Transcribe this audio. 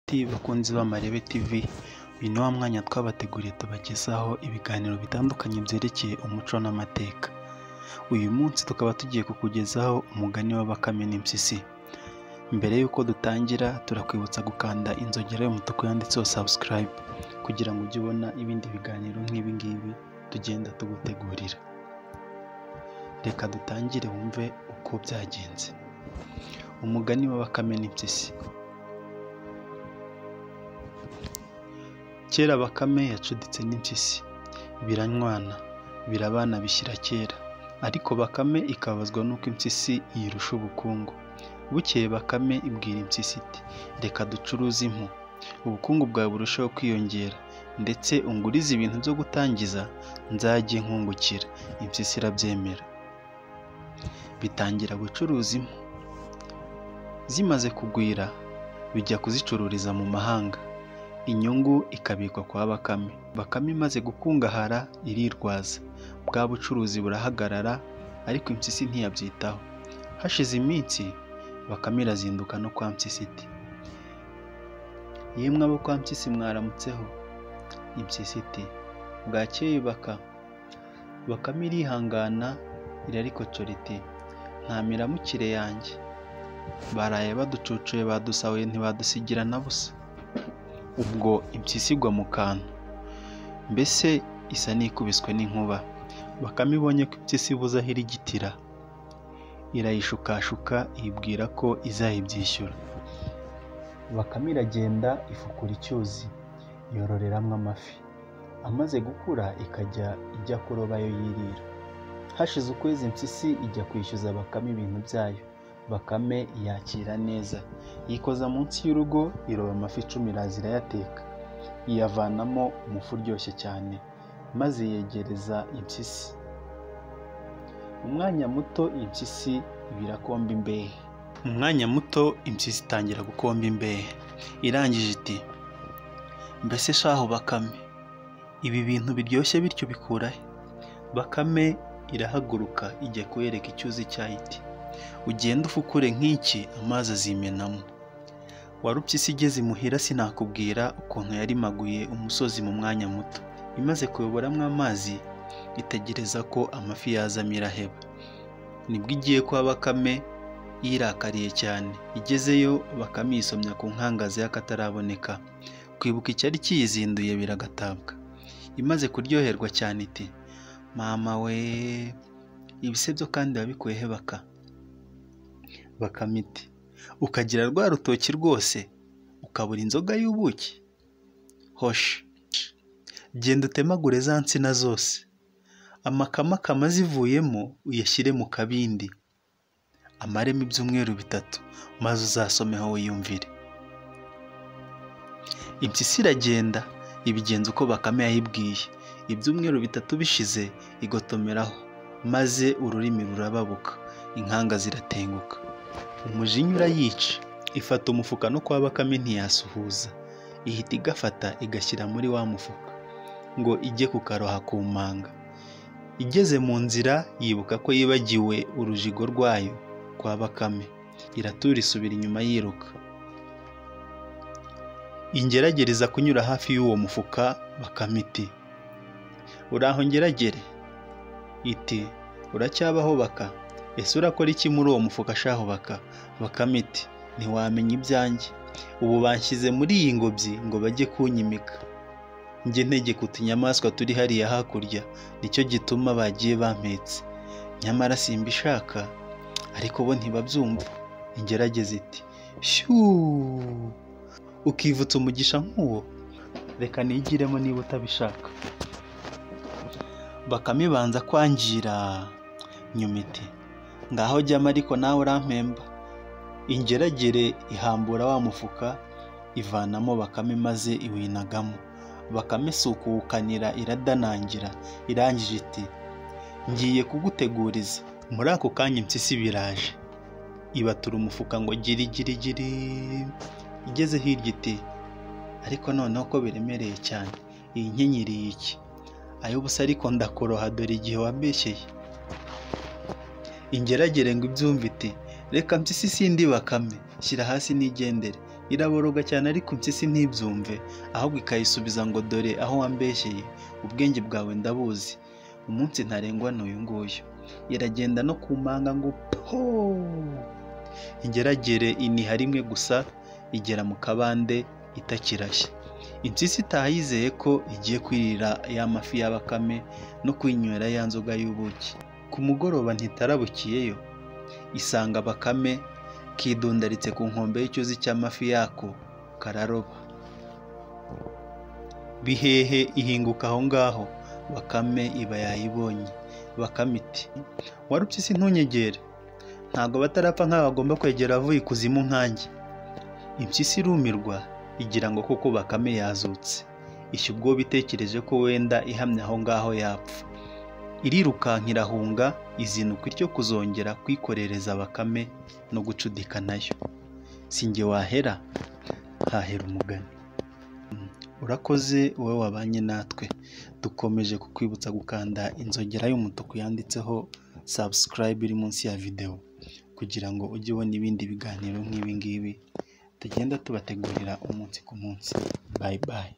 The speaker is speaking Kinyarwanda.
Bakunzi b'Amarebe TV, uyu ni wa mwanya twabateguriye tubagezaho ibiganiro bitandukanye byerekeye umuco n'amateka. Uyu munsi tukaba tugiye kukugezaho umugani wa Bakame n'impyisi. Mbere y'uko dutangira turakwibutsa gukanda inzogera y'umutuku yanditseho subscribe kugira ngo ujye ubona ibindi biganiro nk'ibi ngibi tugenda tugutegurira. Reka dutangire wumve uko byagenze. Umugani wa Bakame n'impyisi. Kera Bakame yacuditse n'impyisi, biranywana, birabana bishyira kera, ariko Bakame ikababazwa n'uko impyisi iyirusha ubukungu. Bukeye Bakame ibwira impyisi iti reka ducuruze impu, ubukungu bwawe burusheho kwiyongera, ndetse ungurize ibintu byo gutangiza nzajye nkungukira. Impyisi irabyemera. Bitangira gucuruza impu. Zimaze kugwira, bijya kuzicururiza mu mahanga. Inyungu ikabikwa kwa Bakame. Bakame imaze gukungahara irirwaza, bwa bucuruzi burahagarara, ariko impyisi ntiyabyitaho. Hashize iminsi Bakame irazinduka no kwa Mpyisi iti yemwe abo kwa Mpyisi mwaramutseho. Impyisi iti bwakeye Baka. Bakame irihangana irarikocora iti nta miramukire yanjye, baraye baducucuye badusahuye ntibadusigira na busa. Ubwo impyisi igwa mu kantu, mbese isa n'ikubiswe n'inkuba. Bakame ibonye ko impyisi ibuze aho irigitira, irayishukashuka iyibwira ko izayibyishyura. Bakame iragenda ifukura icyuzi, yororeramo amafi. Amaze gukura ikajya ijya kuroba ayo yirira. Hashize ukwezi impyisi ijya kwishyuza Bakame ibintu byayo. Bakame iyakira neza, yikoza munsi y'urugo, iroba amafi 10 iraza irayateka, iyavanamo umufu uryoshye cyane, maze yegereza impyisi. Mu mwanya muto impyisi ibirakomba imbehe. Mu mwanya muto impyisi itangira gukomba imbehe. Irangije iti mbese shahu Bakame, ibi bintu biryoshye bityo bikura he? Bakame irahaguruka ijya kuyereka icyuzi cyayo iti ugende ufukure nk'iki amazi azimenamo. Warupyisi igeze imuhira sinakubwira ukuntu yarimaguye umusozi mu mwanya muto. Imaze kuyoboramo amazi itegereza ko amafi yazamo iraheba. Nibwo igiye kwa Bakame yirakariye cyane. Igezeyo Bakame yisomya ku nkangaza y'akataraboneka. Kwibuka icyari kiyizinduye biragatabwa. Imaze kuryoherwa cyane iti mama we, ibisebyo kandi wabikuye he Baka? Bakame iti ukagira rwa rutoki rwose ukabura inzoga y'ubuki? Hoshi, genda utemagure za nsina zose, amakamakama zivuyemo uyashyire mu kabindi, amaremo ibyumweru 3, maze uzasomeho wiyumvire. Impyisi iragenda ibigenza uko Bakame yayibwiye. Ibyumweru 3 bishize igotomeraho, maze ururimi rurababuka, inkanga ziratenguka. Umujinya urayica, ifata umufuka no kwa Bakame ntiyasuhuza, ihita igafata igashyira muri wa mufuka ngo ijye kukaroha ku manga. Igeze mu nzira yibuka ko yibagiwe urujigo rwayo kwa Bakame, iratura isubira inyuma yiruka. Ingeragereza kunyura hafi y'uwo mufuka. Bakame iti uraho ngeragere? Iti uracyabaho Baka? Ese urakora iki muri uwo mufuka shaho Baka? Bakame iti ntiwamenya ibyanjye, ubu banshyize muri iyi ngobyi ngo bajye kunyimika, njye ntegeka utunyamaswa turi hariya hakurya, nicyo gituma bagiye bampetse, nyamara simbishaka, ariko bo ntibabyumva. Ingerageza iti shyuu, ukivutsa umugisha nk'uwo, reka nigiremo niba utabishaka. Bakame ibanza kwangira, nyuma iti ngaho jyamo ariko nawe urampemba. Ingeragere ihambura wa mufuka ivanamo Bakame maze iwinagamo. Bakame si ukuwukanira iradanangira. Irangije iti ngiye kuguteguriza. Muri ako kanya impyisi biraje, ibatura umufuka ngo giri giri giri. Igeze hirya iti ariko noneho ko biremereye cyane, iyi nkenyeri iki? Ay'ubusa ariko ndakoroha dore igihe wambeshyeye. Ingeragere ngo ibyumve iti reka mpyisi sindi Bakame, shyira hasi nigendere. Iraboroga cyane ariko impyisi ntibyumve, ahubwo ikayisubiza ngo dore aho wambeshyeye, ubwenge bwawe ndabuzi, umunsi ntarengwa ni uyu nguyu. Iragenda no ku manga ngo po! Ingeragere iniha rimwe gusa, igera mu kabande itakirashya. Impyisi itaha yizeye ko igiye kwirira ya mafi ya Bakame no kwinywera ya nzoga y'ubuki. Ku mugoroba ntitarabukiyeyo, isanga Bakame kidundaritse ku nkombe y'icyuzi cy'amafi yako kararoba. Bihehe ihinguka aho ngaho, Bakame iba yayibonye. Bakame iti warupyisi ntunyegere, ntabwo abatarapfa nk'aba bagomba kwegera abavuye ikuzimu nkanjye. Impyisi irumirwa igira ngo koko Bakame yazutse, ishya ubwoba itekereje ko wenda ihamye aho ngaho yapfa. Irirukanka irahunga, izinukwa ityo kuzongera kwikorereza Bakame no gucudika nayo. Si njye wahera, hahera umugani. Urakoze wowe wabanye natwe, dukomeje kukwibutsa gukanda inzogera y'umutuku yanditseho subscribe iri munsi ya videwo, kugira ngo ujye ubona ibindi biganiro nk'ibi ngibi tugenda tubategurira umunsi ku munsi. Bye bye.